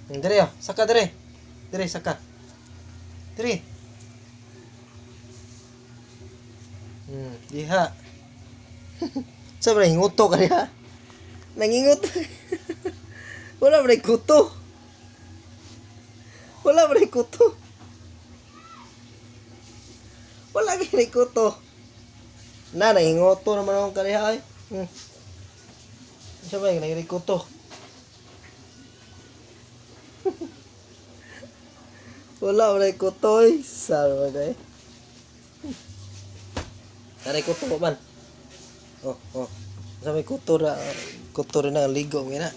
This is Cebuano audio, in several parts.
Dire ah, saka dire. Dire saka. Dire. Diha. Sa ba hinguto ka diha? Nangingot. Wala ba kuto? Wala ba kuto? Wala ba kuto? Na, nangingoto naman akong kaniha ay. Sa ba kuto? Wala ba kuto ay? Salwa day. Taray kuto man. Oh, oh. Sa may kuto ra, kuto rin ang ligo mo na.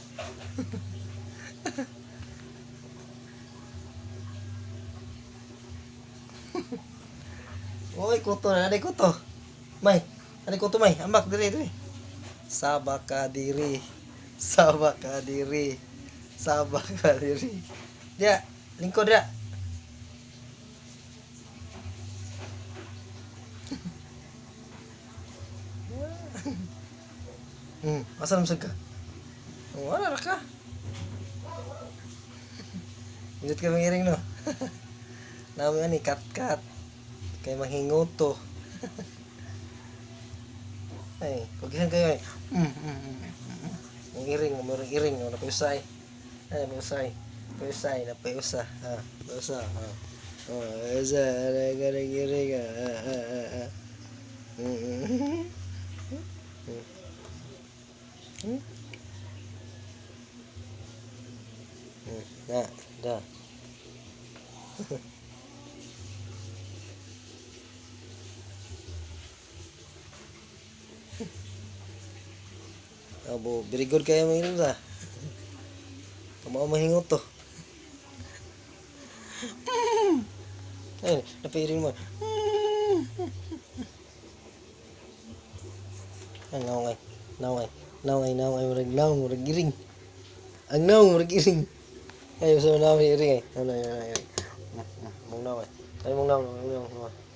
Oy, kuto na, anay kuto. May, anay kuto may, ambak diri diri. Saba ka diri. Saba ka diri. Saba ka diri. Dia, lingkod dia. Asa naman ka? Wala ra ka. Indot ka mangiring no. Nami ani kat-kat. Kay manghinguto. Ay, kugihan kayo ay. Ang iring, merong iring, no, napiusay. Ay, napiusay. Napiusay, napiusa. Ah, napiusa. Ah. Oh, usa, ara ka iring. Ah, ah, ah, ah. Mm. Hmm? Na, da. Abo, very good kayo mga sa. Kamao mahingot to. Ay, napiring mo. Ang naong ay, naong ay, naong ay, naong ay, murag naong, murag iring. Ang naong, murag iring. Ay, gusto mo naong iring ay. Ano, ay, ay, ay. Mong naong ay. Ay, mong naong, mong naong, mong naong.